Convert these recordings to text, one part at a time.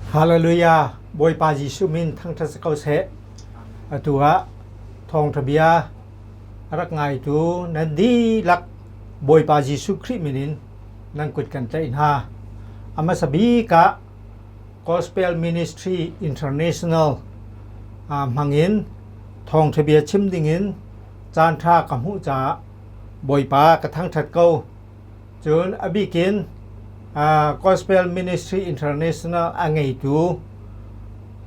Hallelujah! Bawipa Jesuh min thangṭhat si ko seh. Atu ah thawngṭha bia a rak ngaitu nan dihlak Bawipa Jesuh Khrih min in nan kut kan tlaih hna. A hmasa bik ah Gospel Ministry International hmangin thawngṭha bia chim dingin caanṭha ka hmuh caah Bawipa ka thangṭhat ko. Cun a bikin Gospel Ministry International a ngeitu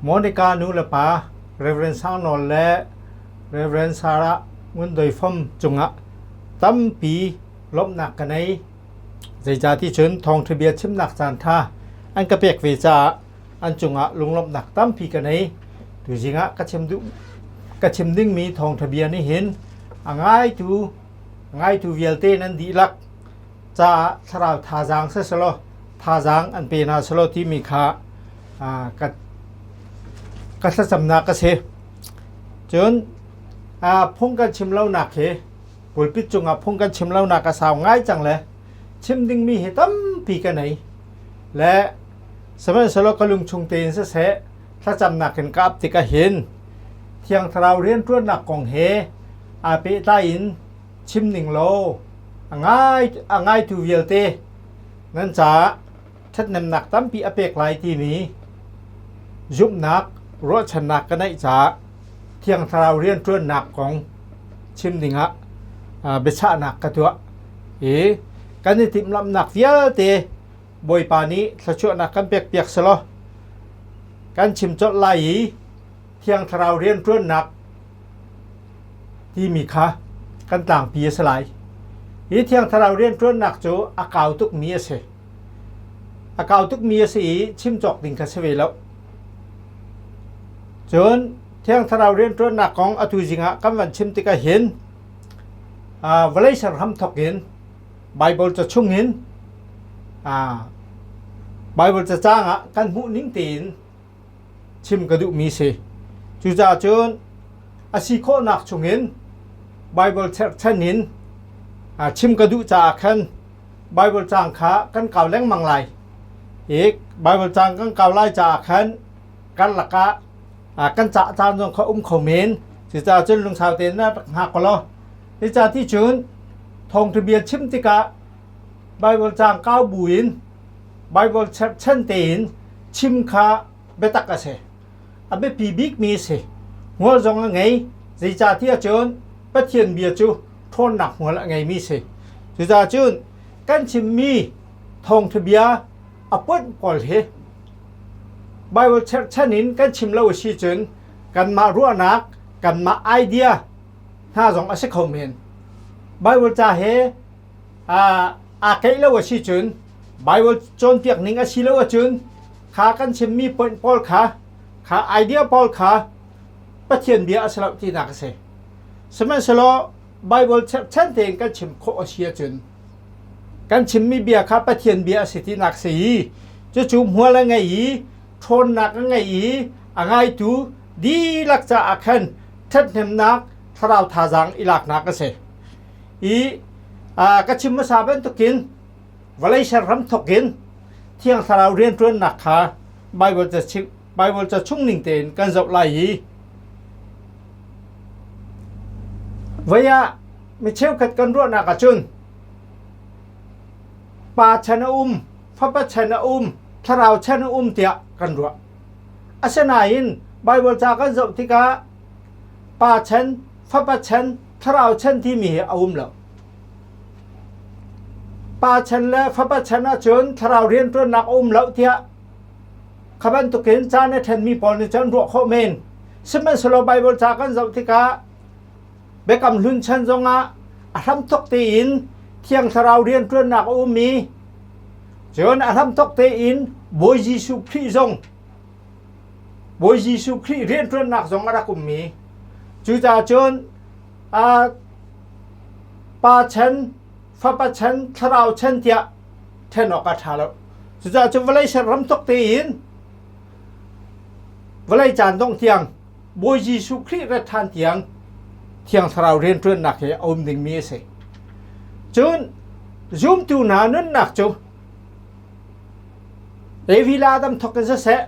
Monica nu le pa Reverend Sang Nawl le Reverend Sarah Ngun Doi Fom cungah tampi lawmhnak ka nei. Zeicahti cun thawngṭha bia chimnak caanṭha an ka pek ve caah an cungah lunglawmhnak tampi ka nei. Tuzing ah ka chim duh ka chim dingmi thawngṭha bia nih hin a ngaitu ngaitu vialte nan dihlak caah thlarau thazaang siselaw thazaang an pe hna selaw timi kha ka ka thlacamnak a si. Cun phung kan chim lonak hi pulpit cungah phung kan chim lonak a sau ngai cang le chim dingmi hi tampi ka nei le sihmanhsehlaw ka lungchung tein siseh thlacamnak in ka ap tikah hin Thiang Thlarau rianṭuannak kong he aa pehtlai in chim ning law a ngai a ngaitu vialte nan caah ṭhathnemnak tampi a pek lai timi zumhnak ruahchannak ka neih caah Thiang Thlarau rianṭuannak kong chim dingah biachahnak ka tuah i kan i timhlamhnak vialte Bawipa nih thluachuahnak kan pekpiak selaw kan chim colh lai i Thiang Thlarau rianṭuannak timi kha kan tlangpi a si lai. Hi Thiang Thlarau rianṭuannak cu a kau tukmi a si. A kau tukmi a si i chim cawk ding kha si ve lo. Cun Thiang Thlarau rianṭuannak kong atu zing ah kan van chim tikah hin vawlei ser hramthawk in Baibal ca chungin Baibal cacaang ah kan hmuh ning tein chim ka duhmi si. Cucaah cun a si khawhnak chungin Baibal cherhchan in chim ka duh caah khan Baibal caang kha kan kau lengmang lai. I Baibal caang kan kau lai caah khan kan lakah kan cah caan zong kha um kho men. Cucaah cun lungsau tein na rak hngak ko law. Cucaah ti cun thawngṭha bia chim tikah Baibal caang kau buin Baibal cherhchan tein chim kha biatak a si. A biapi bikmi a si. Hmual zong a ngei. Zeicahtiah cun Pathian bia cu ṭhawnnak hmual a ngeimi a si. Cucaah cun kan chimmi thawngṭha bia a ponh pawl hi Baibal cherhchan in kan chim lo a si cun kanmah ruahnak, kanmah idea hna zong a si kho men. Baibal ca he aa keih lo a si cun Baibal cawnpiak ning a si lo ahcun kha kan chimmi point pawl kha kha idea pawl kha Pathian bia a si lo tinak a si. Sihmanhsehlaw Baibal cherhchan tein kan chim khawh a si ahcun kan chimmi bia kha Pathian bia a si tinak si i cucu hmual a ngei i ṭhawnnak a ngei i a ngaitu dihlak caah khan ṭhathnemnak thlarau thazaang i laknak a si. I ka chim hmasa bantukin vawlei ser ram thawkin Thiang Thlarau rianṭuannak kha Baibal ca Baibal ca chung ning tein kan zoh lai i voi ah mi cheukhat kan ruahnak ahcun pa chan a um, fapa chan a um, thlarau chan a um tiah kan ruah. Asinain Baibal ca kan zoh tikah pa chan, fapa chan, thlarau chan timi hi a um lo. Pa chan le fapa chan ahcun thlarau rianṭuannak a um lo tiah kha bantukin caan a ṭhenmi pawl nih cun ruah khawh men. Sihmanhsehlaw Baibal ca kan zoh tikah Biakam Hlun chan zongah a hramthawk tein Thiang Thlarau rianṭuannak a um i cun a hramthawk tein Bawi Jesuh Khrih zong Bawi Jesuh Khrih rianṭuannak zong a rak ummi. Cucaah cun pa chan, fapa chan, thlarau chan tiah ṭhen awk a ṭha lo. Cucaah cun vawlei ser ram tuk tein vawlei caan dongh tiang Bawi Jesuh Khrih rat ṭhan tiang Thiang Thlarau rianṭuannak hi a um dingmi a si. Cun zumtu hna nunnak cu Levi le Adam thawk in siseh,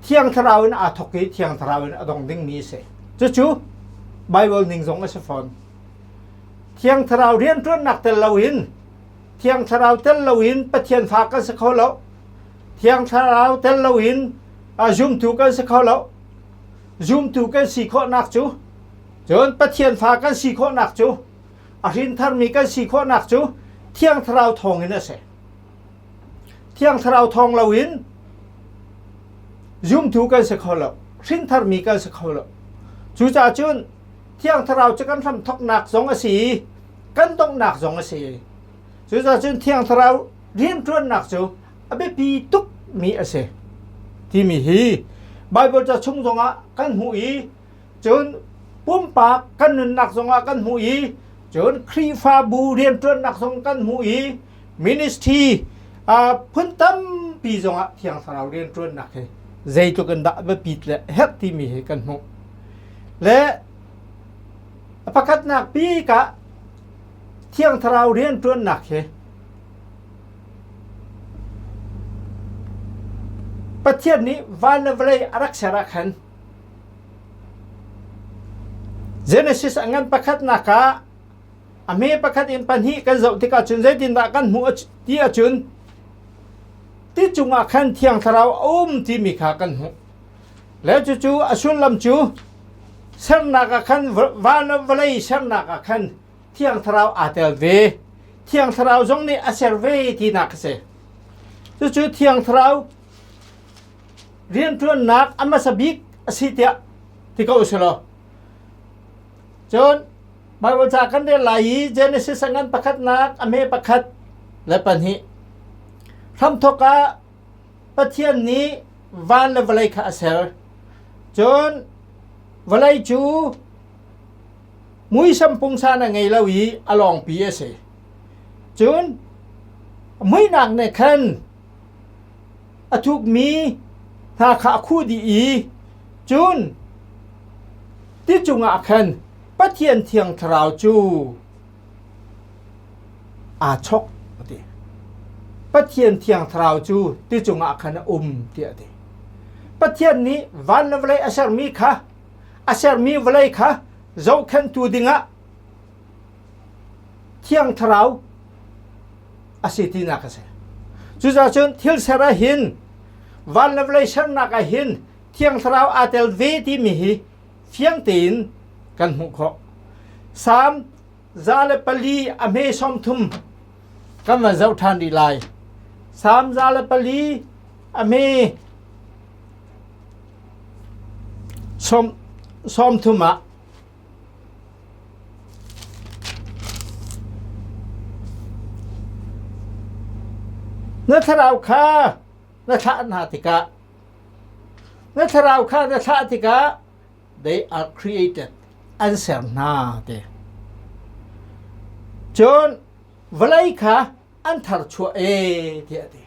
Thiang Thlarau in aa thawk i Thiang Thlarau in a dong dingmi a si. Cucu Bible ning zong a si fawn. Thiang Thlarau rianṭuannak tel loin Thiang Thlarau tel loin Pathian fa kan si kho lo. Thiang Thlarau tel loin zumtu kan si kho lo. Zumtu kan si khawhnak cu cun Pathian fa kan si khawhnak cu a hrin tharmi kan si khawhnak cu Thiang Thlarau thawngin a si. Thiang Thlarau thawng loin zumtu kan si kho lo. Hrin tharmi kan si kho lo. Cucaah cun Thiang Thlarau cu kan hramthawknak zong a si i kan donghnak zong a si. Cucaah cun Thiang Thlarau rianṭuannak cu a biapi tukmi a si timi hi Baibal ca chung zongah kan hmuh i cun pumpak kan nunnak zongah kan hmuh i cun Khrihfabu rianṭuannak zong kan hmuh i ministry phun tampi zongah Thiang Thlarau rianṭuannak hi zeitluk in dah biapit le herh timi hi kan hmuh. Le a pakhatnak bik ah Thiang Thlarau rianṭuannak hi Pathian nih van le vawlei a rak ser ah khan Genesis a ngan pakhatnak ah a hme pakhat in pahnih kan zoh tikah cun zeitindah kan hmuh ti ahcun ti cungah khan Thiang Thlarau a um timi kha kan hmuh. Le cucu a sullam cu sernak ah khan van le vawlei sernak ah khan Thiang Thlarau aa tel ve. Thiang Thlarau zong nih a ser ve tinak a si. Cucu Thiang Thlarau rianṭuannak a hmasa bik a si tiah ti ko usih law. Cun Baibal ca kan rel lai i Genesis a ngan pakhatnak a hme pakhat le pahnih. Hramthawk ah Pathian nih van le vawlei kha a ser. Cun vawlei cu muisam pungsan a ngei lo i a lawngpi a si. Cun muihnak nih khan a thukmi hna kha a khuh dih i cun ti cungah khan Pathian Thiang Thlarau cu aa chok a ti. Pathian Thiang Thlarau cu ti cungah khan a um tiah a ti. Pathian nih van le vawlei a sermi kha a sermi vawlei kha zohkhenhtu dingah Thiang Thlarau a si tinak a si. Cucaah cun thil ser ah hin van le vawlei sernak ah hin Thiang Thlarau aa tel ve timi hi fiang tein kan hmuh khawh. Salm 104 a hme 30 kan van zoh ṭhan rih lai. Salm 104 a hme 30 ah Na thlarau kha na thlah hna tikah na thlarau kha na thlah tikah they are created an ser hna ti. Cun vawlei kha an tharchuah e tiah a ti.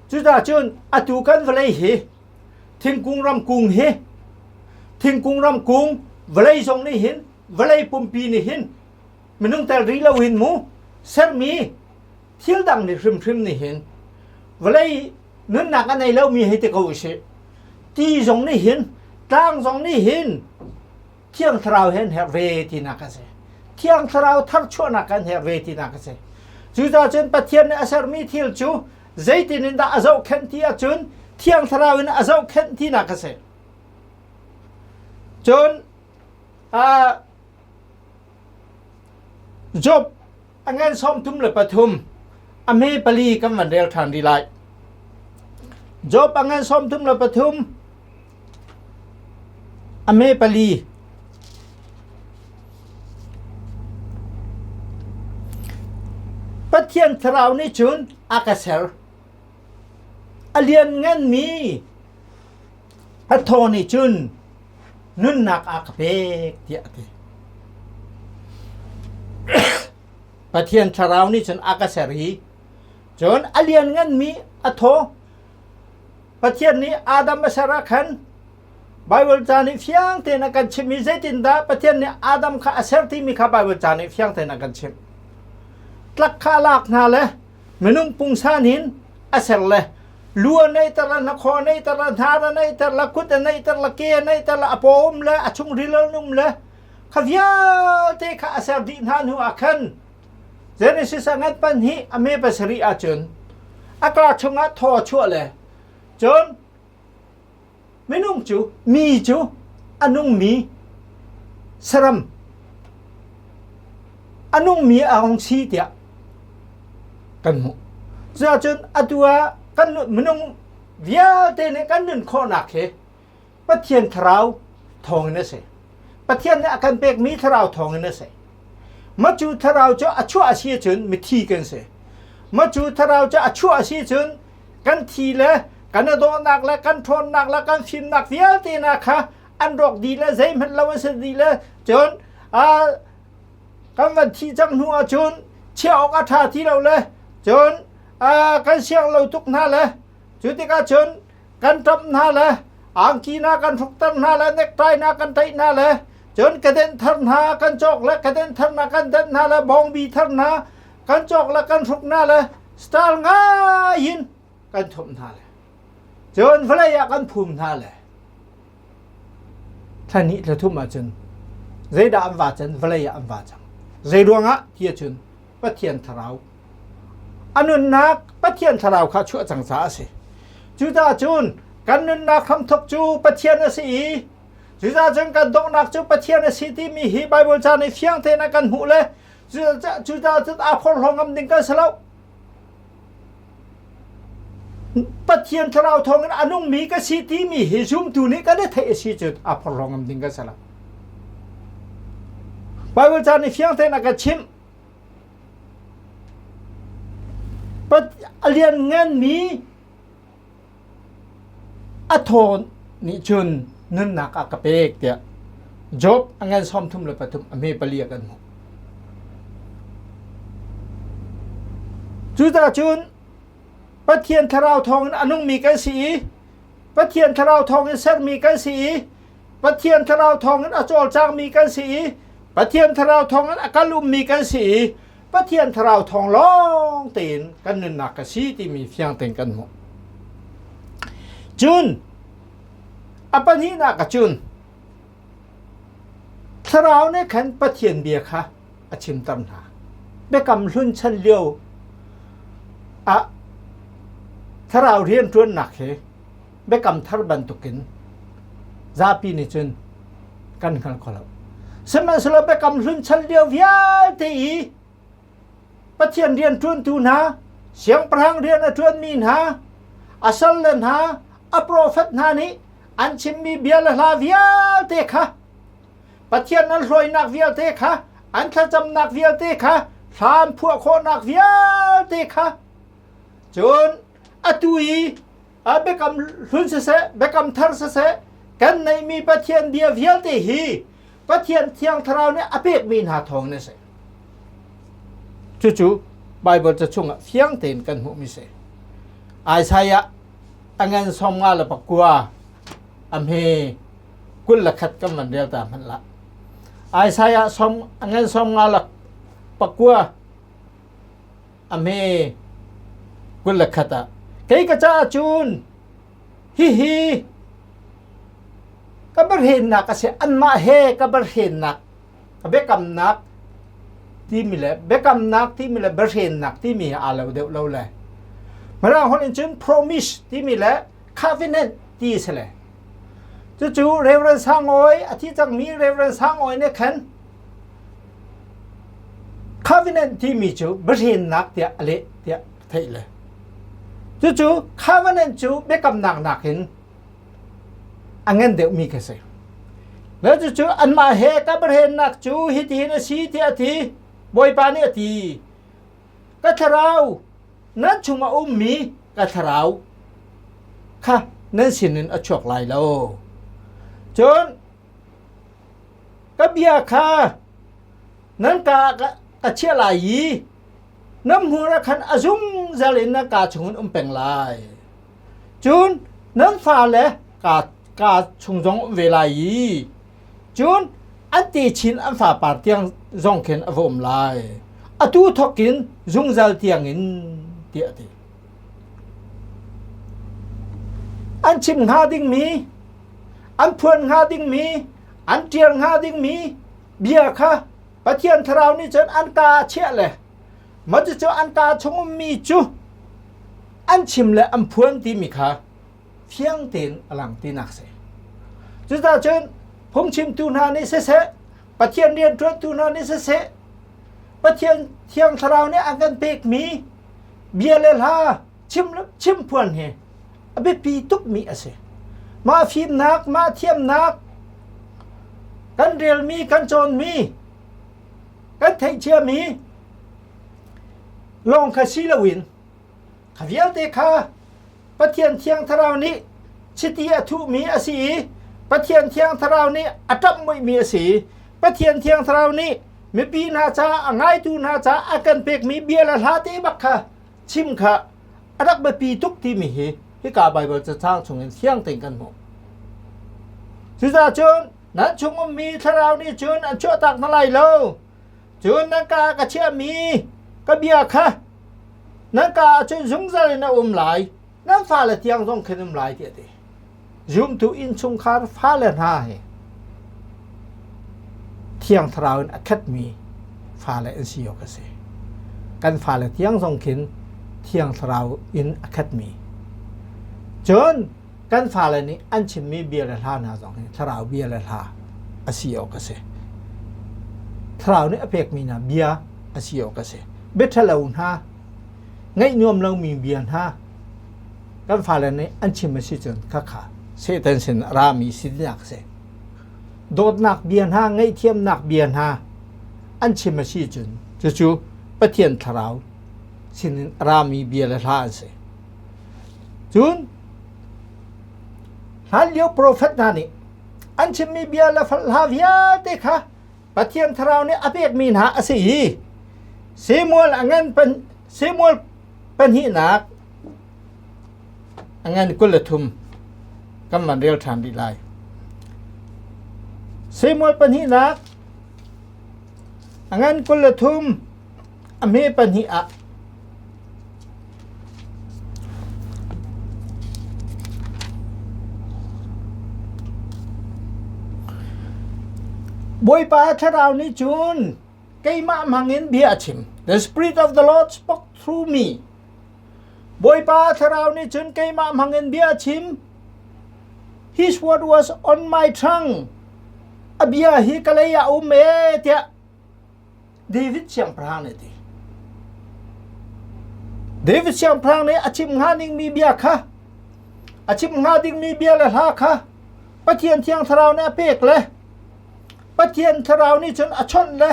Cucaah cun atu kan vawlei hi thingkung ramkung hi thingkung ramkung vawlei zong nih hin vawlei pumpi nih hin minung tel rih lo hin mu sermi thil dang nih hrimhrim nih hin vawlei nunnak a nei lomi hei ti ko usih ti zong nih hin tlang zong nih hin Thiang Thlarau he an herh ve tinak a si. Thiang Thlarau tharchuahnak an herh ve tinak a si. Cucaah cun Pathian nih a sermi thil cu zeitin in dah a zohkhenh ti ahcun Thiang Thlarau in a zohkhenh tinak a si. Cun Job a ngan 33 a me pali kan van rel ṭhan rih lai. Job a ngan 33 a me pali Pathian thlarau nih cun a ka ser. A liannganmi a thaw nih cun nunnak a ka pek tiah a ti. Pathian thlarau nih cun a ka ser i cun a liannganmi a thaw Pathian nih Adam a ser ah khan Baibal ca nih fiang tein a kan chimh i zeitindah Pathian nih Adam kha a ser timi kha Baibal ca nih fiang tein a kan chimh. Tlak kha a lak hna le minung pungsan in a ser le Lu a neihter la, hnakhaw a neihter la, hnar a neihter la, kut a neihter la, ke a neihter la, a paw um le a chungril an um le kha vialte kha a ser dih hna hnu ah khan Genesis a ngan pan hi a me pasarih ahcun a kaa chungah thaw a chuah le cun minung cu mi cu a nungmi saram a nungmi a hung si tiah kan hmuh. Cuahcun atu ah kan minung vialte nih kan nun khawhnak hi Pathian thlarau thawngin a si. Pathian nih a kan pekmi thlarau thawngin a si. Macu thlarau cu a chuah a si ahcun mithi kan si. Macu thlarau cu a chuah a si ahcun kan thi le kan a dawhnak le kan ṭhawnnak le kan fimnak vialte hna kha an rawk dih le zeihmanh lo an si dih le cun kan van thih cang hnu ahcun chiah awk a ṭha ti lo le cun kan siang lo tuk hna le cu tikah cun kan ṭamh hna le angki hna kan hrukter hna le necktie hna kan ṭaih hna le cun kadenh thar hna kan cawk le kadenh thar hna kan denh hna le bawngbi thar hna kan cawk le kan hruk hna le style ngai in kan thumh hna le cun vawlei ah kan phum hna le thla hnih thla thum ahcun zeidah an va can vawlei ah an va cang zei ruangah ti ahcun Pathian thlarau a nunnak Pathian thlarau kha chuah cang caah a si cucaah cun kan nunnak hramthok cu Pathian a si i cucaah cun kan donghnak cu Pathian a si timi hi Bible ca nih fiang tein a kan hmuh le cucaah cun aa phorhlaw ngam ding kan si lo Pathian thlarau thawngin a nungmi ka si timi hi zumtu nih kan i theih a si cun aa phorhlaw ngam ding kan si lo. Bible ca nih fiang tein a ka chimh. A liannganmi a thawn nih cun nunnak a ka pek tiah Job a ngan 33 a hme pali a kan hmuh. Cucaah cun Pathian thlarau thawngin a nungmi kan si i Pathian thlarau thawngin sermi kan si i Pathian thlarau thawngin a cawlcangmi kan si i Pathian thlarau thawngin a kal ummi kan si i Pathian thlarau thawng lawng tein kan nunnak ka si timi fiang tein kan hmuh. Cun a pahnihnak ah cun thlarau nih khan Pathian bia kha a chimter hna. Biakam hlun chan lio ah thlarau rianṭuannak hi biakam thar bantukin zapi nih cun kan hngal kho lo. Sihmanhsehlaw biakam hlun chan lio vialte i Pathian rian ṭuantu hna, siangpahrang rian a ṭuanmi hna, a salle hna, a profet hna nih an chimmi bia le hla vialte kha Pathian an hruainak vialte kha an thlacamnak vialte kha hla an phuah khawhnak vialte kha cun atu i a biakam hlun siseh biakam thar siseh kan neihmi Pathian bia vialte hi Pathian Thiang Thlarau nih a pekmi hna thawng in a si. Cucu Baibal ca chungah fiang tein kan hmuhmi si. Isaiah a ngan 59 a hme 21 kan van rel ta hmanh lah. Isaiah som a ngan 59 a hme 21 ah kei ka caah cun hihi ka barhennak a si anmah he ka barhennak ka biakamnak timi le biakamnak timi le barhennak timi he aa lo deuh lo le Mirang holh in cun promise timi le covenant ti a si le cucu Reverend Sangawi a thi cangmi Reverend Sangawi nih khan Covenant timi cu biahrennak tiah a leh tiah theih le cucu covenant cu biakamnak nakin a ngan deuhmi kha si. Le cucu anmah he ka biahrennak cu hitihin a si tiah a ti. Bawipa nih a ti. Ka thlarau nan chungah ummi ka thlarau kha nan sinin a chuak lai lo. Cun Ka bia kha nan ka ah ka chiah lai i nan hmur ah khan a zungzal in na kaa chungin um peng lai. Cun nan fale ka ka chung zong um ve lai i cun an techin an fapar tiang zong khin a va um lai. Atu thawk in zungzal tiangin tiah a ti. An chim hnga dingmi, an phuan hnga dingmi, an ṭial hnga dingmi bia kha Pathian Thlarau nih cun an ka ah chiah le mah cucu an ka chung ummi cu an chim le an phuan timi kha fiang tein a lang tinak si. Cucaah cun phungchimtu hna nih siseh, Pathian rianṭuantu hna nih siseh, Pathian Thiang Thlarau nih an kan pekmi bia le hla chim chimphuan hi a biapi tukmi a si. Mah fimnak, mah thiamnak, kan relmi, kan cawnmi, kan theihciami lawng kha si loin kha vialte kha Pathian Thiang Thlarau nih chiti a thuhmi a si i Pathian Thiang Thlarau nih a ṭamhmuihmi a si i Pathian Thiang Thlarau nih mipi hna caah a ngaitu hna caah a kan pekmi bia le hla te bak kha chim kha a rak biapi tuk timi hi hika Baibal cacang chungin fiang tein kan hmuh. Cucaah cun nan chung ummi thlarau nih cun an chuahtak hna lai lo. Cun nan ka ka chiahmi ka bia kha nan ka ah cun zungzal in a um lai. Nan fale tiang zong khin um lai tiah ti. Zumtu innchungkhar fale hna hi Thiang Thlarau in a khatmi fale an si awk a si. Kan fale tiang zong khin Thiang Thlarau in a khatmi. Cun kan fale nih an chimmi bia le hla hna zong hi Thlarau bia le hla a si awk a si. Thlarau nih a pekmi hna bia a si awk a si. Bia ṭhalo hna, ngaih nuam lomi bia hna kan fale nih an chim a si cun khakha Satan sin a rami si tinak a si. Dawtnak bia hna, ngaihthiamnak bia hna an chim a si cun cucu Pathian thlarau sinin a rami bia le hla an si. Cun hlanlio profet hna nih an chimmi bia le hla vialte kha Pathian thlarau nih a pekmi hna a si i Samuel a ngan pan Samuel pahnihnak a ngan 23 kan van rel ṭhan rih lai. Samuel pahnihnak a ngan 23 a hme pahnih ah Bawipa thlarau nih cun keimah hmangin bia a chim. The Spirit of the Lord spoke through me. Bawipa thlarau nih cun keimah hmangin bia a chim. His word was on my tongue. A bia hi ka lei ah um e tiah David siangpahrang nih a ti. David siangpahrang nih a chim hnga dingmi bia kha a chim hnga dingmi bia le hla kha Pathian Thiang Thlarau nih a pek le Pathian Thlarau nih cun a chawnh le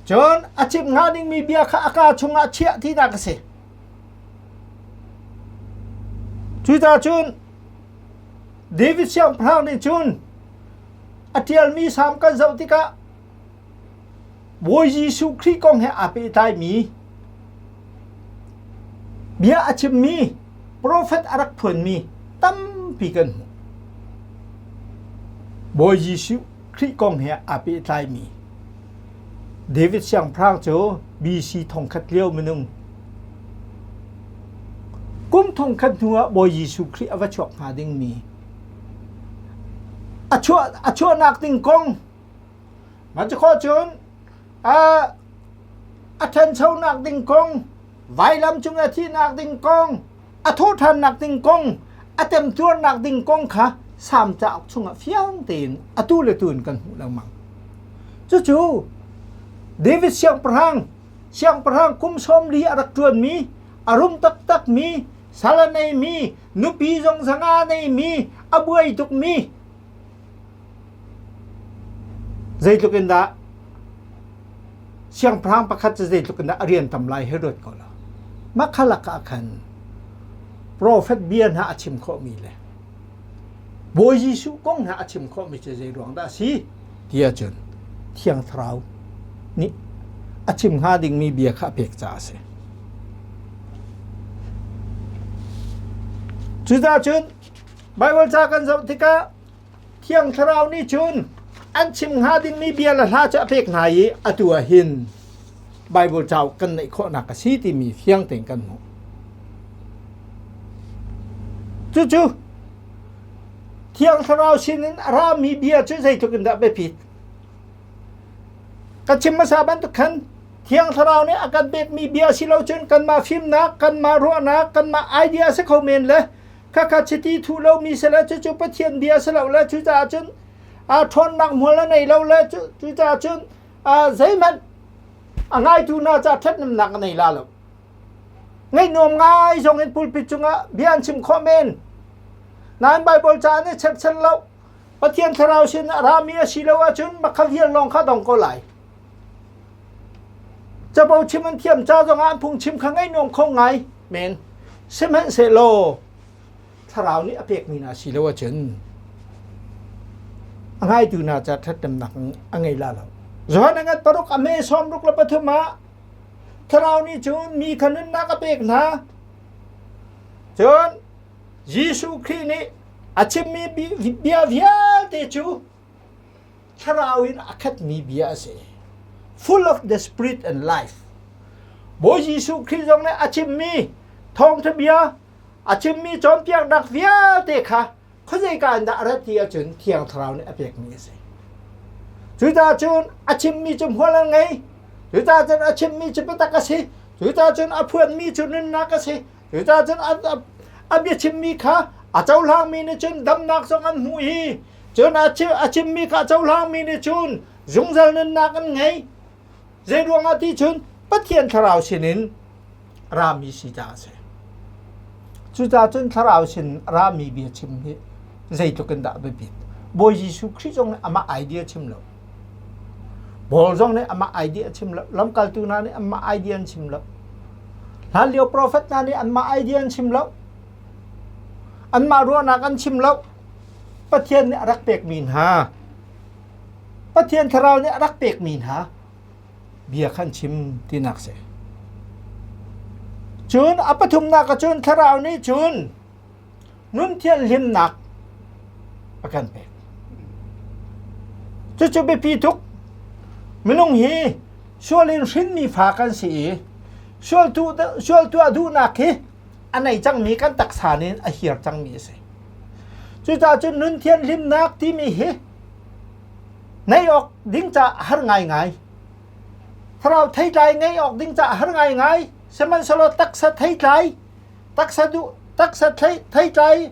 cun a chim hnga dingmi bia kha a kaa chungah chiah tinak a si. Cucaah cun David siangpahrang nih cun a ṭialmi salm kan zoh tikah Bawi Jesuh Khrih kong he aa pehtlaimi bia a chimmi profet a rak phuanmi tampi kan hmuh. Bawi Jesuh Khrih kong he aa pehtlaimi David siangpahrang cu BC thongkhat lio minung kum thongkhat hnuah Bawi Jesuh Khrih a va chuak hnga dingmi a chuah a chuahnak ding kong ma cu khawh cun a a ṭhanchonak ding kong vailam cung a thihnak ding kong a thawhṭhannak ding kong a temtuarnak ding kong kha Salm cauk chungah fiang tein atu le tu in kan hmuh lengmang. Cucu David siangpahrang siangpahrang kum 40 a rak ṭuanmi a rum taktakmi sal a neimi nupi zong zanga a neimi a buai tukmi zeitluk in dah siangpahrang pakhat cu zeitluk in dah a rian tam lai hi ruat ko lo mah kha lakah khan profet bia hna a chim khawhmi le Bawi Jesuh kong hna a chim khawhmi cu zei ruang dah a si ti ahcun Thiang Thlarau nih a chim hnga dingmi bia kha a pek caah a si. Cucaah cun Baibal ca kan zoh tikah Thiang Thlarau nih cun an chim hnga dingmi bia le hla cu a pek hna i atu ah hin Baibal cauk kan neih khawhnak a si timi fiang tein kan hmuh. Cucu Thiang Thlarau sinin a rami bia cu zeitluk in dah biapit. Ka chim hmasa bantuk khan Thiang Thlarau nih a kan pekmi bia si lo cun kanmah fimnak, kanmah ruahnak, kanmah idea si kho men le khakha chiti thuh lomi si le cucu Pathian bia si lo le cucaah cun a ṭhawnnak hmual a nei lo le cucaah cun zeihmanh a ngaitu hna ca ṭhathnemnak a nei la lo. Ngaih nuam ngai zong in pulpit cungah bia an chim khawh men. Nain Baibal ca an i cherhchan lo. Pathian thlarau sin a rami a si lo ahcun makha vial lawng kha dong ko lai. Capo chim an thiam ca zongah an phungchim kha ngaih nuam kho ngai men. Sihmanhsehlaw thlarau nih a pekmi hna si lo ahcun a ngaitu hna ca ṭhathnemnak a ngei la lo. Johan a ngat paruk a me sawm ruk le pathum ah thlarau nih cun mi kha nunnak a pek hna. Cun Jesuh Khrih nih a chimmi bia vialte cu thlarau in a khatmi bia a si. Full of the spirit and life. Bawi Jesuh Khrih zong nih a chimmi thawngṭha bia a chimmi cawnpiaknak vialte kha khuazeika in dah a rat ti ahcun Thiang Thlarau nih a pekmi a si. Cucaah cun a chimmi cu hmual an ngei. Cucaah cun a chimmi cu biatak a si. Cucaah cun a phuanmi cu nunnak a si. Cucaah cun a biachimmi kha a cohlangmi nih cun damnak zong an hmuh i cun a chimmi kha a cohlangmi nih cun zungzal nunnak an ngei. Zei ruangah ti cun Pathian Thlarau sinin rami si caah a si. Cucaah cun Thlarau sin rami bia chim hi zeitluk in dah biapit. Bawi Jesuh Khrih zong nih amah idea chim lo. Paul zong nih amah idea chim lo. Lamkaltu hna nih anmah idea an chim lo. Hlanlio profet hna nih anmah idea an chim lo. Anmah ruahnak an chim lo. Pathian nih a rak pekmi hna Pathian Thlarau nih a rak pekmi hna bia khan chim tinak si. Cun a pathumnak ah cun Thlarau nih cun nun thianhlimnak a kan pek. Cucu biapi tuk. Minung hi sual in hrinmi fa kan si i sual tu sual tuah duhnak hi a nei cangmi kan taksa nih a hiar cangmi a si. Cucaah cun nun thianhlimnak timi hi ngeih awk ding ca har ngaingai. Thlarau theitlai ngeih awk ding ca har ngaingai. Sihmanhsehlaw taksa theitlai, taksa duh, taksa theitlai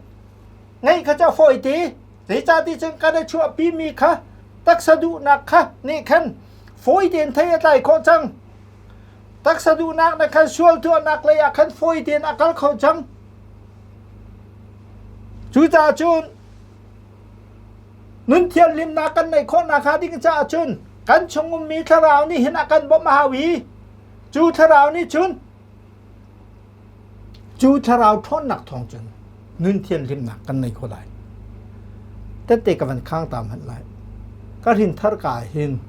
ngeih kha cu a fawi ti. Zeicahti cun kan i chuahpimi kha taksa duhnak kha nih khan fawi tein thei a tlai khawh cang. Taksa duhnak na khan sual tuahnak lei ah khan fawi tein a kal kho cang. Cucaah cun nun thianhlimnak kan neih khawh nakhnga ding caah cun kan chung ummi thlarau nih hin a kan bawmh a hau i cu thlarau nih cun cu thlarau ṭhawnnak thawng cun nun thianhlimnak kan nei kho lai. Tette ka van khang ta hmanh lai. Ka hrin thar ka hin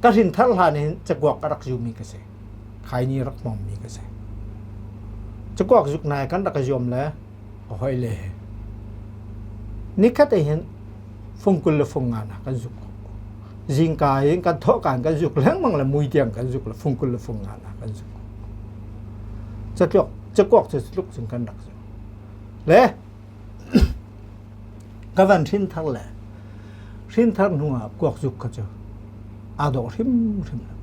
ka hrin thar hlan hin cakuak ka rak zumi ka si. Khaini rak hmangmi ka si. Cakuak zuk nai kan rak zuam le ka hoi le nikhat hin fung kul le fung nga na kan zuk zingka in kan thawh kan kan zuk lengmang le mui tiang kan zuk le fung kul le fung nga na kan zuk catluk cakuak cu tluk cun kan rak zuk le ka van hrin thar le hrin thar hnu ah kuak zuk kha cu aa dawh hrimhrim lo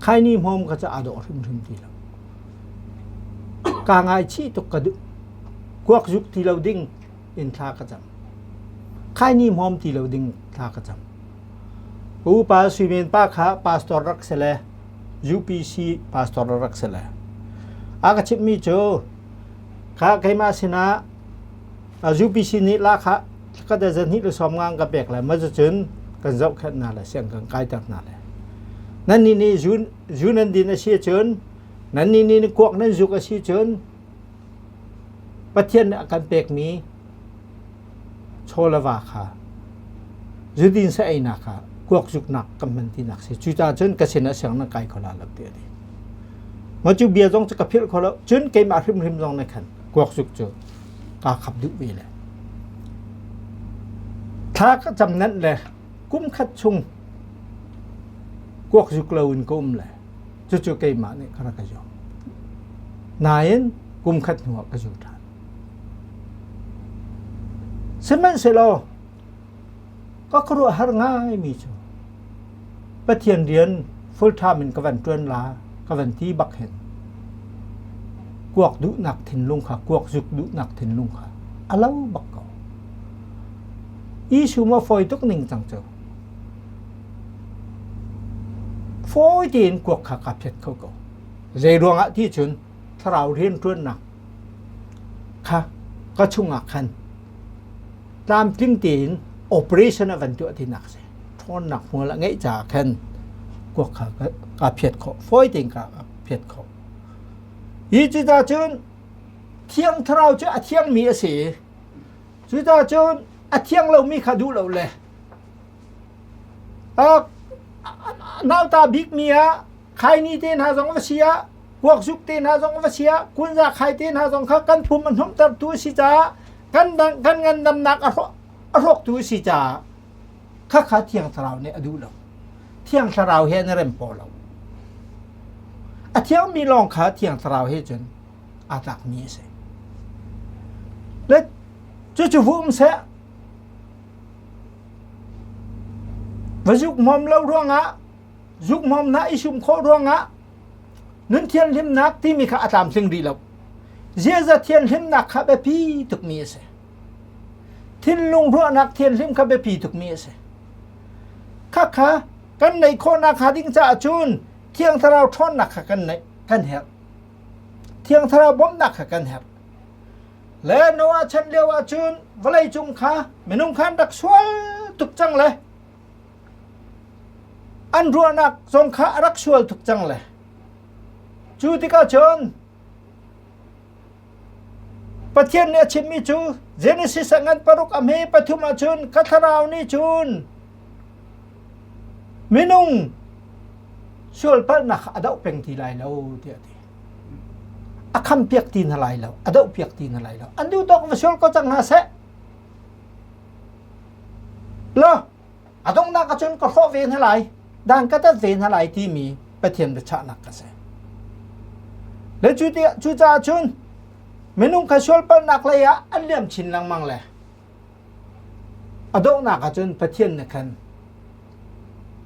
khaini hmawm kha cu aa dawh hrimhrim ti lo Kaa ngaichih tuk ka duh. Kuak zuk ti lo ding in thla ka cam. Khaini hmawm ti lo ding thla ka cam. Ka upa Suimen pa kha pastor rak si le UPC pastor rak si le. A ka chimhmi cu kha keimah sinah UPC nih la kha ka da zan hnih le sawm nga an ka pek le ma cun kan zohkhenh hna le siang kan kaiter hna le. Nan nih nih zu nan din a si cun Nannih nih kuak nan zuk a si cun Pathian nih a kan pekmi chaw le va kha zudin sa einak kha kuak zuknak kan hman tinak si. Cucaah cun ka sinah siang nan kai kho la lo ti a ti. Ma cu bia zong cu ka philh kho lo. Cun keimah hrimhrim zong nih khan kuak zuk cu kaa khap duh ve le. Thla ka cam nanh le kum khat chung kuak zuk lo in ka um le Cucu keimah nih ka rak ka zuam. Nain kum khat hnuah ka zu ṭhan. Sihmanhsehlaw ka khuaruahhar ngaimi cu Pathian rian full time in ka van ṭuan la ka van ti bak hin kuak duhnak thinlung kha kuak zuk duhnak thinlung kha a lo bak ko. Issue ma fawi tuk ning cang cu. Fawi tein kuak kha ka phiat kho ko. Zei ruangah ti cun thlarau rianṭuannak kha ka chungah khan tlamtling tein operation a van tuah tinak si. Ṭhawnnak hmual a ngeih caah khan kuak kha ka phiat khawh. Fawi tein ka phiat khawh. Hi cucaah cun Thiang Thlarau cu a thiangmi a si. Cucaah cun a thiang lomi kha duh lo le nauta bikmi ah khaini te hna zong va si ah kuakzuk te hna zong va si ah kunza khai te hna zong kha kan pum a hnomhtertu a si caah kan kan ngandamnak a hrawktu a si caah khakha Thiang Thlarau nih a duh lo. Thiang Thlarau he an rem paw lo. A thiangmi lawng kha Thiang Thlarau he cun aa tlakmi a si. Le cucu vu um seh va zuk hmawm lo ruangah zuk hmawm hna i sum khawh ruangah nun thianhlimnak timi kha a tlamtling rih lo. Ziaza thianhlimnak kha biapi tukmi a si. Thinlung ruahnak thianhlim kha biapi tukmi a si. Khakha kan neih khawhnak hnga ding caah cun Thiang Thlarau ṭhawnnak kha kan neih kan herh. Thiang Thlarau bawmhnak kha kan herh. Le Noah chan lio ah cun vawleicung kha minung kha an rak sual tuk cang le an ruahnak zong kha a rak sual tuk cang le cu tikah cun Pathian nih a chimmi cu Genesis a ngan paruk a hme pathum ah cun ka thlarau nih cun minung sualpalhnak a doh peng ti lai lo tiah a ti. A khampiak ti hna lai lo, a dohpiak ti hna lai lo. An duh tawk va sual ko cang hna seh. Lo, a donghnak ahcun ka hrawh ve hna lai, dan ka tat ve hna lai timi Pathian biachahnak ka si. Le cu cucaah cun minung kha sualpalhnak lei ah an liam chin lengmang le a donghnak ahcun Pathian nih khan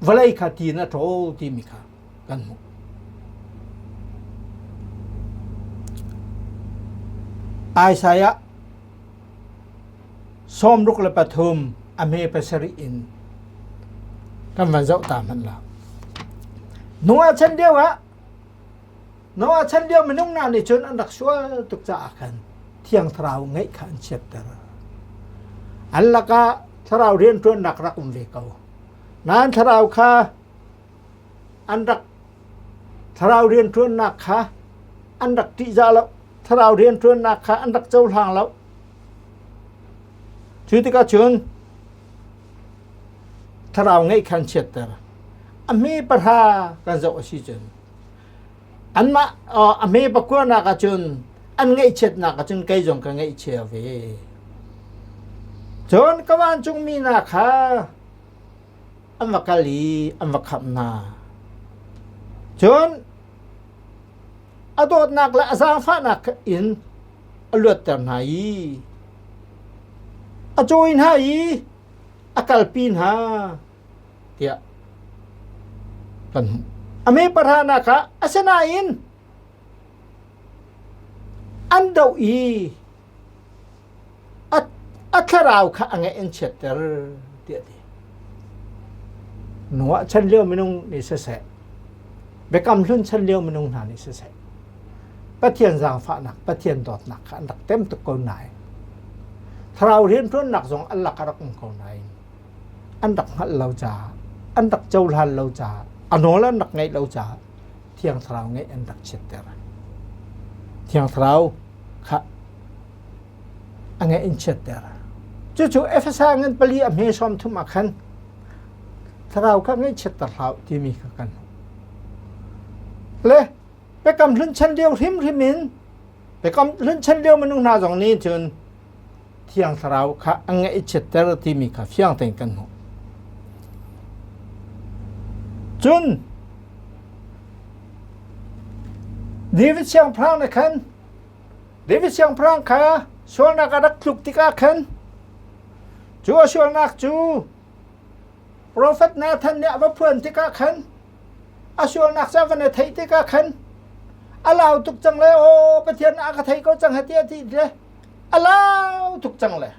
vawlei kha ti in a ṭawl timi kha kan hmuh. Isaiah 63 a hme pasarih in kan van zoh ta hmanh la. Noah chan lio ah Noah chan lio minung hna nih cun an rak sual tuk caah khan Thiang Thlarau ngeih kha an chiatter. An lakah thlarau rianṭuannak rak um ve ko. Nain thlarau kha an rak thlarau rianṭuannak kha an rak ṭihzah lo. Thlarau rianṭuannak kha an rak cohlang lo. Cu tikah cun thlarau ngeih kha an chiatter. A hme pahra kan zoh a si cun anmah a hme pakuanak ah cun an ngaihchiatnak ah cun kei zong ka ngaihchia ve. Cun ka vancungmi hna kha an va kal i an va khamh hna. Cun a dawtnak le a zaangfahnak in a luatter hna i a cawi hna i a kalpi hna tiah kan hmuh. A me pahranak ah asinain an doh i a thlarau kha a ngaih an chiatter tiah a ti. Noah chan lio minung nih siseh, Biakam Hlun chan lio minung hna nih siseh, Pathian zaangfahnak, Pathian dawtnak kha an rak tem tuk ko nain, thlarau rianṭuannak zong an lak a rak um ko nain, an rak hngalh lo caah, an rak cohlan lo caah, a nawl an rak ngaih lo caah Thiang Thlarau ngeih an rak chiatter. Thiang Thlarau kha a ngeih in chiatter. Cucu Efesa ngan pali a hme sawm thum ah khan thlarau kha ngaihchiatter hlah timi kha kan hmuh. Le Biakam Hlun chan lio hrimhrim in Biakam Hlun chan lio minung hna zong nih cun Thiang Thlarau kha a ngaihchiatter timi kha fiang tein kan hmuh. Cun David siangpahrang nih khan David siangpahrang kha sualnak a rak tluk tikah khan. Cu a sualnak cu Profet Nathan nih a va phuan tikah khan a sualnak cu a van i theih tikah khan a lau tuk cang le aw Pathian a ka thei ko cang he tiah ti le a lau tuk cang le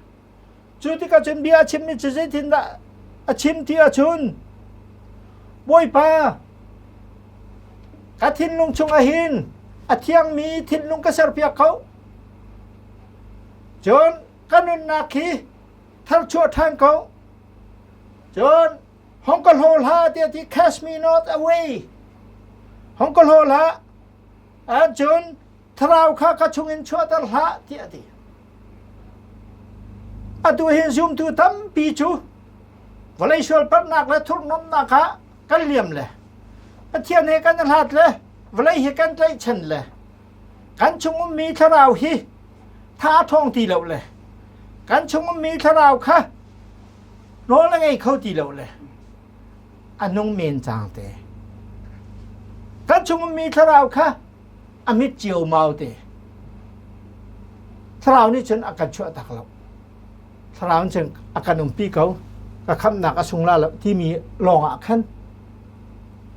cu tikah cun bia a chimmi cu zeitindah a chim ti ahcun Bawipa ka thinlung chungah hin a thiangmi thinlung ka serpiak ko cun ka nunnak hi tharchuah ṭhan ko cun hong ka hlaw hlah tiah ti cast me not away hong ka hlaw hlah cun thlarau kha ka chungin chuahter hlah tiah a ti atu hin zumtu tampi cu vawlei sualpatnak le thurhnomnak ah kan liam le Pathian he kan hlat le vawlei he kan tlaihchan le kan chung ummi thlarau hi tha ṭhawng ti lo le kan chung ummi thlarau kha nawl a ngei kho ti lo le a nung men cang te kan chung ummi thlarau kha a mit ciaumau te thlarau nih cun a kan chuah tak lo thlarau nih cun a kan umpi ko ka khamnak a sung la lo timi lawng ah khan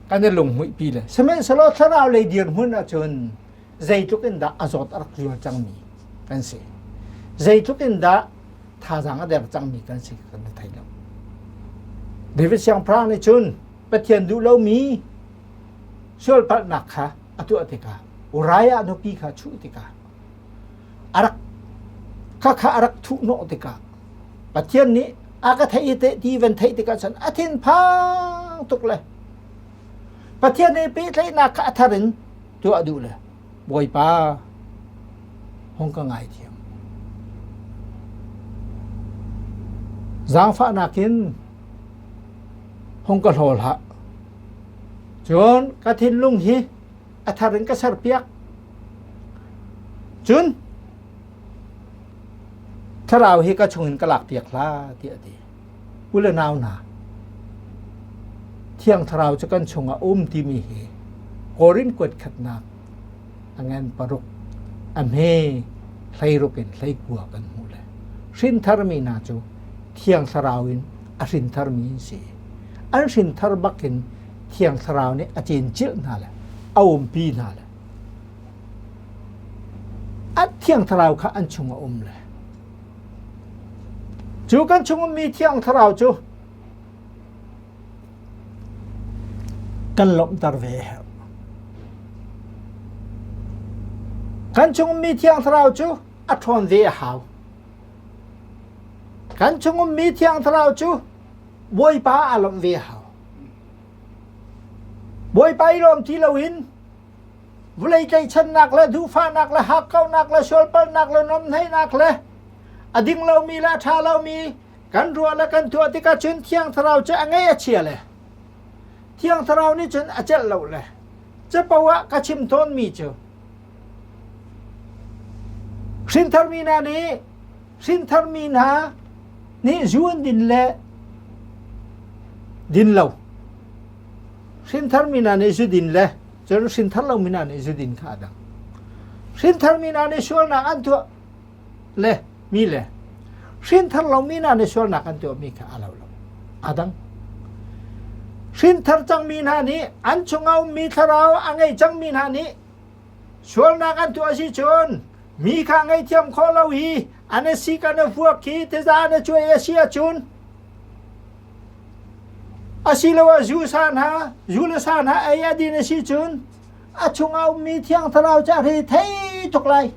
kan i lunghmuihpi le sihmanhsehlaw thlarau lei dirhmun ahcun zeitluk in dah a zawt a rak zual cangmi kan si zeitluk in dah thazaang a der cangmi kan si kan thei lo David siangpahrang nih cun Pathian duh lomi sualpalhnak kha a tuah tikah Uriah nupi kha chuh tikah a rak kha kha a rak thuhnawh tikah Pathian nih a ka theih te ti van theih tikah cun a thinphang tuk le Pathian he pehtlaihnak kha a thar in tuah duh le Bawipa hung ka ngaithiam zaangfahnak in hung ka hlaw hlah cun ka thinlung hi a thar in ka serpiak cun thlarau hi ka chungin ka lakpiak hlah tiah a ti u le nau hna thiang thlarau cu kan chungah um timi hi Korin kuat khatnak a ngan paruk a hme hleiruk in hleikua kan hmuh le hrinthar mi hna cu thiang thlarau in a hrinthar mi an si an hrinthar bakin thiang thlarau nih a cencilh hna le a umpi hna le a thiang thlarau kha an chung a um le cu kan chung ummi thiang thlarau cu kan lawmhter ve a herh kan chung ummi thiang thlarau cu a ṭhawn ve a hau kan chung ummi thiang thlarau cu Bawipa a lawmh ve a hau Bawipa i lawm ti loin vawlei tlaihchannak le duhfahnak le hakkauhnak le sualpalhnak le nomhnaihnak le a ding lomi le a ṭha lomi kan ruah le kan tuah tikah cun Thiang Thlarau cu a ngei a chia le Thiang Thlarau nih cun a celh lo le capo ah ka chim tawnmi cu hrintharmi hna nih hrintharmi hna nih zu an din le din lo hrintharmi hna nih zu din le cun hrinthar lomi hna nih zu din kha a dang hrintharmi hna nih sualnak an tuah le mi le hrinthar lomi hna nih sualnak an tuahmi kha a lo lo a dang hrinthar cangmi hna nih an chungah ummi thlarau a ngei cangmi hna nih sualnak an tuah si cun mi kha ngaihthiam khawh lo hi an a sik an a vuak hi tiza an a cuai a si ahcun asiloah zu sa hna zu le sa hna ei a din a si cun a chungah ummi thiang thlarau cu a ri thei tuk lai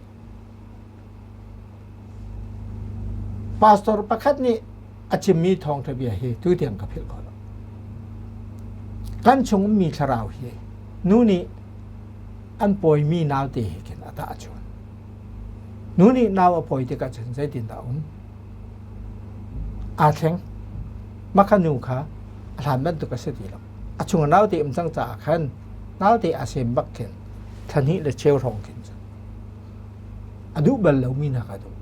Pastor pakhat nih a chimmi thawngṭha bia hi tutiang ka philh kho lo. Kan chung ummi thlarau hi nu nih an pawimi naute he khin a tahchun. Nu nih nau a pawi tikah cun zeitindah a um? Aa thleng. Mah kha nu kha a hlan bantuk a si ti lo. A chung ah naute um cang caah khan naute a sem bak khin thla hnih le cheu hrawng khin cun a duh bal lomi hna kha a duh.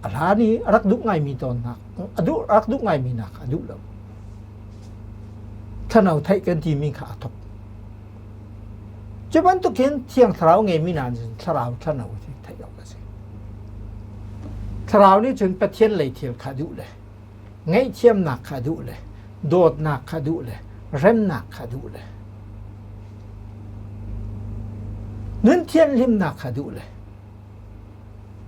A hlan i a rak duh ngaimi tawnnak, a duh rak duh ngaimi hna kha a duh lo. Thano theih kan timi kha a thok. Cu bantukin Thiang Thlarau ngeimi hna nih thlarau thano theih awk a si. Thlarau nih cun Pathian lei thil kha duh le ngaihthiamnak kha duh le dawtnak kha duh le remnak kha duh le nun thianhlimnak kha duh le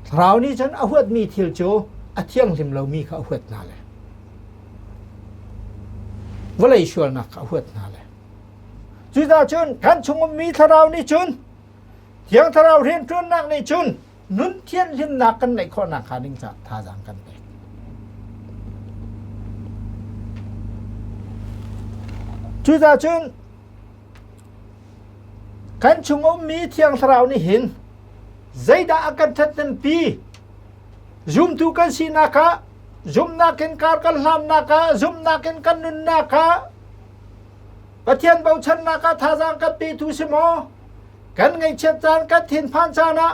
Thlarau nih cun a huatmi thil cu a thianghlim lomi kha a huat hna le vawlei sualnak kha a huat hna le cucaah cun kan chung ummi thlarau nih cun Thiang Thlarau rianṭuannak nih cun nun thianhlimnak kan neih khawh nakhnga ding caah thazaang kan pek. Cucaah cun kan chung ummi Thiang Thlarau nih hin zeidah a kan ṭhathnempi? Zumtu kan sinak ah, zumhnak in kar kan hlannak ah, zumhnak in kan nunnak ah, Pathian bochannak ah thazaang kan petu si maw? Kan ngaihchiat caan, kan thinphan caan ah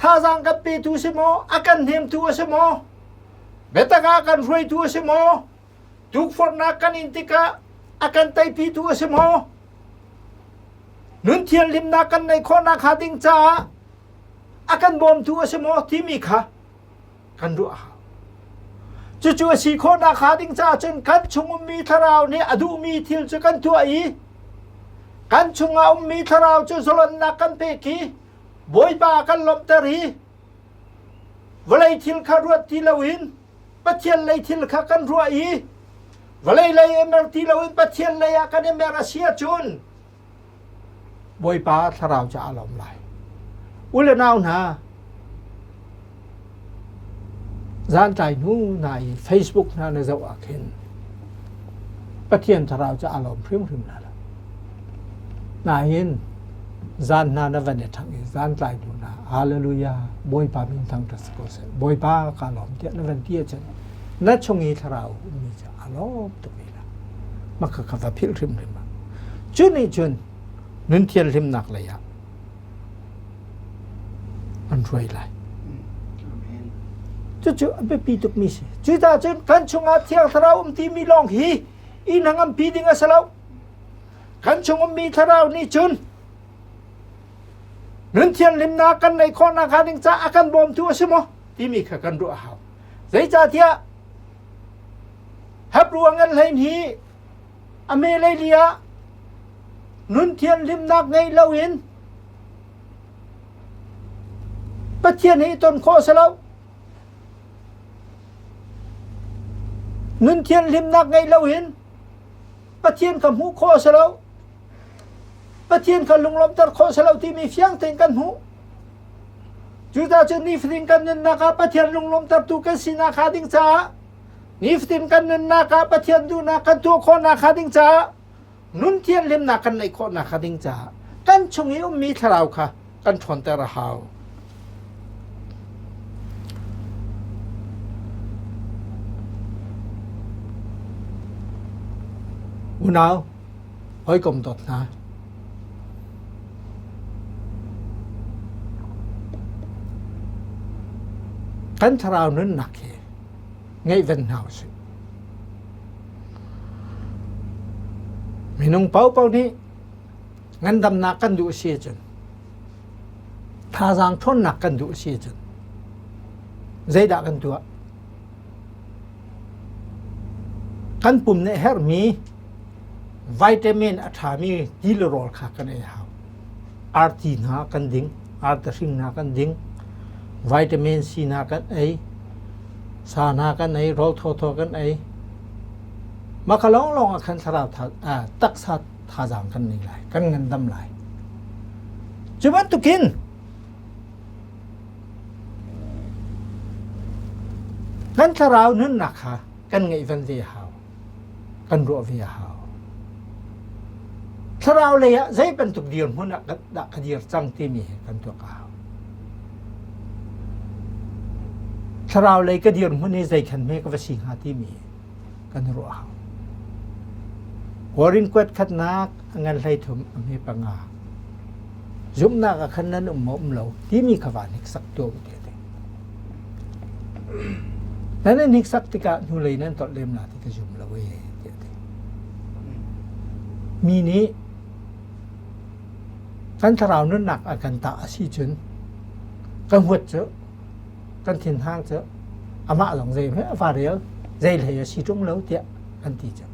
thazaang kan petu si maw? A kan hnemtu a si maw? Biatak ah kan hruaitu a si maw? Tukforhnak kan in tikah a kan teipitu a si maw? Nun thianhlimnak kan neih khawhnak hnga ding caah a kan bawmtu a si maw timi kha kan ruah a hau. Cucu a si khawhnak hnga ding caah cun kan chung ummi thlarau nih a duhmi thil cu kan tuah i kan chungah ummi thlarau cu zalonnak kan pek i Bawipa kan lawmhter i vawlei thil kha ruat ti loin Pathian lei thil kha kan ruah i vawlei lei i mer ti loin Pathian lei ah kan i mer a si ahcun Bawipa thlarau cu aa lawm lai. U le nau hna, zantlai hnu hna i Facebook hna na zoh ah khin Pathian thlarau cu aa lawm hrimhrim hna lo. Nain zan hna na van i ṭhangh i zantlai hnu hna Hallelujah Bawipa min thangṭhat si ko seh Bawipa kaa lawm tiah na van ti ahcun na chung i thlarau ummi cu aa lawm tuk ve la. Mah kha va philh hrimhrim ah. Cu nih cun nun thianhlimnak lei ah an hruai lai. Cucu a biapi tukmi si. Cucaah cun kan chungah Thiang Thlarau um timi lawng hi i hnangampi ding a si lo. Kan chung ummi Thlarau nih cun nun thianhlimnak kan neih khawhnak hnga ding caah a kan bawmtu a si maw timi kha kan ruah a hau. Zeicahtiah Hebrew a ngan hlein hi a me leili ah nun thianhlimnak ngei loin Pathian he i ton khawh a si lo. Nun thianhlimnak ngei loin Pathian kha hmuh khawh a si lo. Pathian kha lunglawmhter khawh a si lo timi fiang tein kan hmuh. Cucaah cun nifatin kan nunnak ah Pathian lunglawmhtertu kan sinak hnga ding caah nifatin kan nunnak ah Pathian duhnak kan tuah khawhnak hnga ding caah nun thianhlimnak kan neih khawhnak hnga ding caah kan chung i ummi thlarau kha kan ṭhawnter a hau. Unau, hawikom dawt hna. Kan thlarau nunnak hi ngaihven hna usih. Minung paohpaoh nih ngandamnak kan duh si ahcun thazaang ṭhawnnak kan duh si ahcun zeidah kan tuah? Kan pum nih herhmi vitamin a ṭhami ti le rawl kha kan ei hau. Arti hna kan ding, artahring hna kan ding, vitamin C hna kan ei, sa hna kan ei, rawl thawthaw kan ei. Mah kha lawnglawng ah khan thlarau tha, taksa thazaang kan nei lai, kan ngandam lai. Cu bantukin kan thlarau nunnak kha kan ngaihven ve hau. Kan ruah ve a hau. Thlarau lei ah zei bantuk dirhmun ah dah ka dir cang timi hi kan tuak a hau. Thlarau lei ka dirhmun hi zei khan hme ka va si hnga timi hi kan ruah a hau. Korin kuat khatnak a ngan 13 a hme panga zumhnak ah khan nan um maw um lo timi kha van hniksak tuah u te. Nan i hniksak tikah hnulei nan tolh lem la ti ka zum lo ee tiah a ti. Mi nih kan thlarau nunnak a kan tah a si cun kan huat cu. Kan thinhang cu amah zong zei hmeh a va rel, zei hlei a si ṭung lo tiah kan ti cu.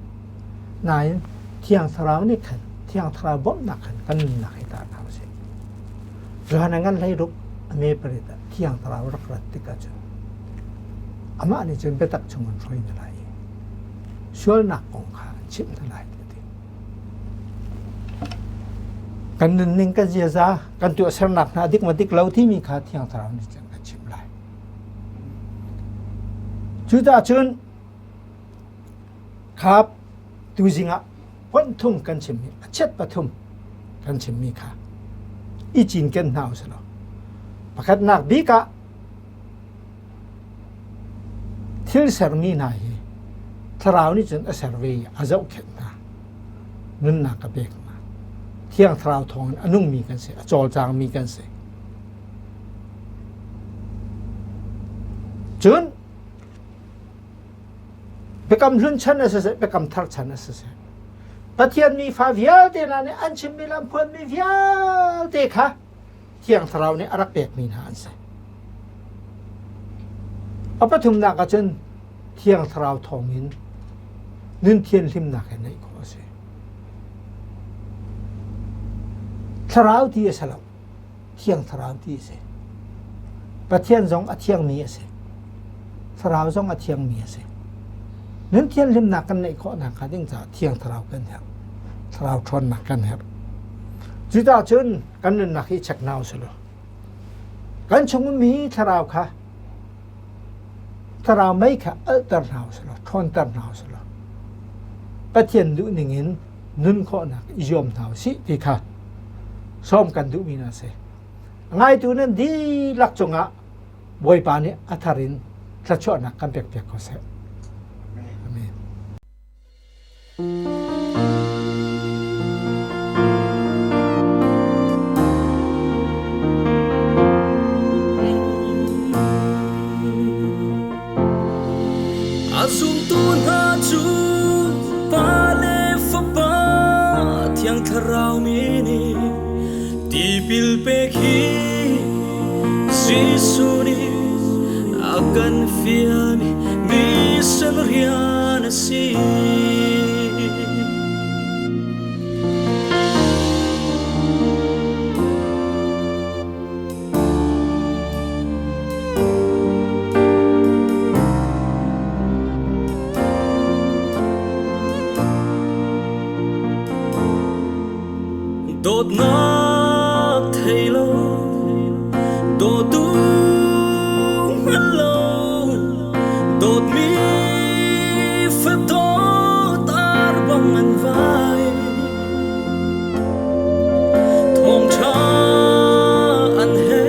Nain Thiang Thlarau nih khan Thiang Thlarau bawmhnak khan kan nunnak hi tar hna usih. Johan a ngan hlei ruk a me parit ah Thiang Thlarau rak rat tikah cun amah nih cun biatak chung in hruai hna lai i sualnak kong kha an chimh hna lai ti a ti. Kan nunning kan ziaza kan tuahsernak hna dik ma dik lo timi kha Thiang Thlarau nih cun kan chimh lai. Cucaah cun Khap tuzing ah ponh thum kan chimmi a chiat pathum kan chimmi kha i cinken hna usih law pakhatnak bik ah thil sermi hna hi thlarau nih cun a ser ve i a zohkhenh hna nunnak a pek hna thiang thlarau thawngin a nungmi kan si a cawlcangmi kan si cun Biakam hlun chan a siseh, biakam thar chan a siseh. Pathian mi fa vialte hna nih an chimmi le an phuanmi vialte kha Thiang Thlarau nih a rak pekmi hna an si. A pathumnak ah cun Thiang Thlarau thawngin nun thianhlimnak he neih khawh a si. Thlarau ti a si lo. Thiang Thlarau ti a si. Pathian zong a thiangmi a si. Thlarau zong a thiangmi a si. Nun thianhlimnak kan neih khawh nakhnga ding caah Thiang Thlarau kan herh. Thlarau ṭhawnnak kan herh. Cucaah cun kan nunnak hi check hna usih law kan chung ummi thlarau kha thlarau mei kha alhter hna usih law ṭhawnter hna usih law Pathian duh ning in nun khawhnak i zuam hna usih ti kha sawm kan duhmi hna si. Ngaitu nan dihlak cungah Bawipa nih a thar in thluachuahnak kan pekpiak ko seh. Amen. A zumtu hna cu Pa le Fapa Thiang Thlarau min in tipil pek hi Jesuh nih a kan fialmi mission rian a si. Dawtnak thei lo, dawtu hngal lo, dawtmi fadawt ar bang an vai. Thawngṭha an he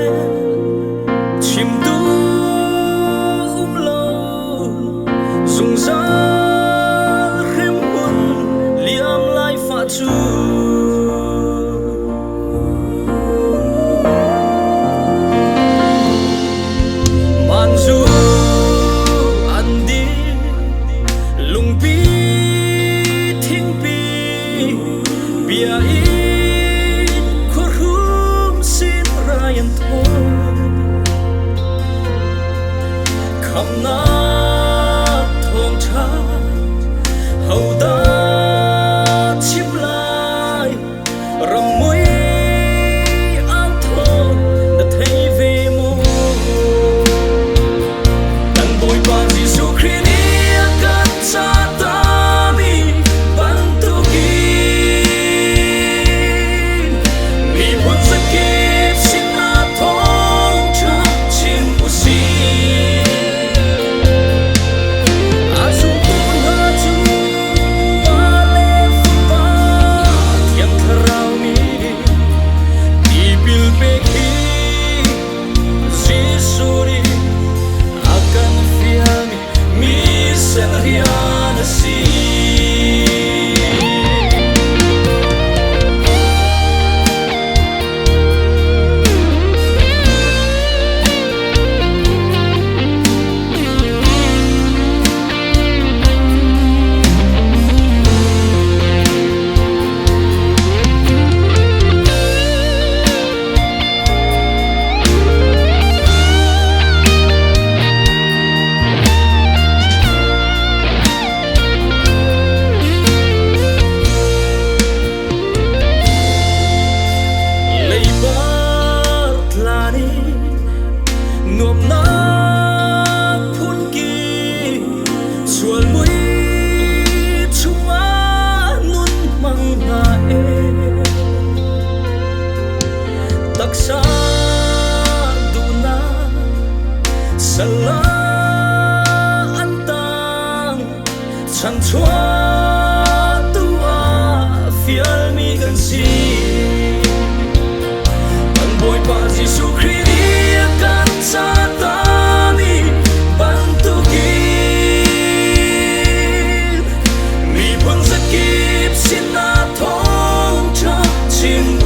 chimtu um lo zungzal hremhmun liam lai fa cu. Manzu an di lungpi thingpi Bia in khuahrum sin rai an thawn Khamnak thawngṭha hodah chim lai Rammui au thawn na thei ve maw Kan Bawipa Jesuh Khrih nih a kan cahtami bantukin. Chim.